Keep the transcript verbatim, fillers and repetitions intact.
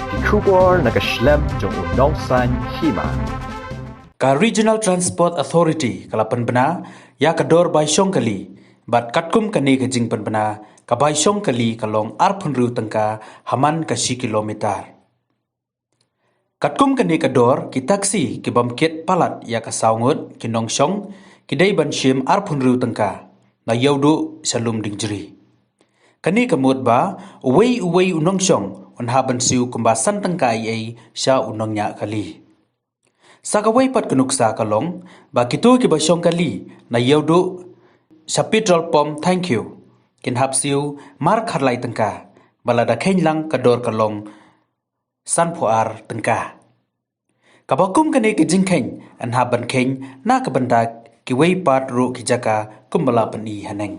Ki khubor na ka shlem jong u nongsan hima. Ka Regional Transport Authority ka la pynbna ïa ka dor bai shong kali, bad katkum kane ka jingpynbna, ka bai shong kali ka long arphew hynriew tyngka ha man ka shi kilometer. Katkum kane ka dor, ki taxi ki bym kit palat ïa ka saw ngut ki nongshong, ki dei ban shim arphew hynriew tyngka na Ïewduh sha Lumdiengjri. Kane ka mut ba uwei uwei u nongshong un hap ban siew kumba san tyngka ei ei sha u nongñiah kali. Sa kawei pat ka nuksa ka long ba kito kiba shong kali na Ïewduh sha petrol pump Thank You kin hap siew mar khatlai tyngka, ba lada kheiñ lang ka dor ka long sanphew ar tyngka. Kaba kum kane ka jingkheiñ yn hap ban kheiñ na ka bynta kiwei pat ruh ki jaka kumba la pyni haneng.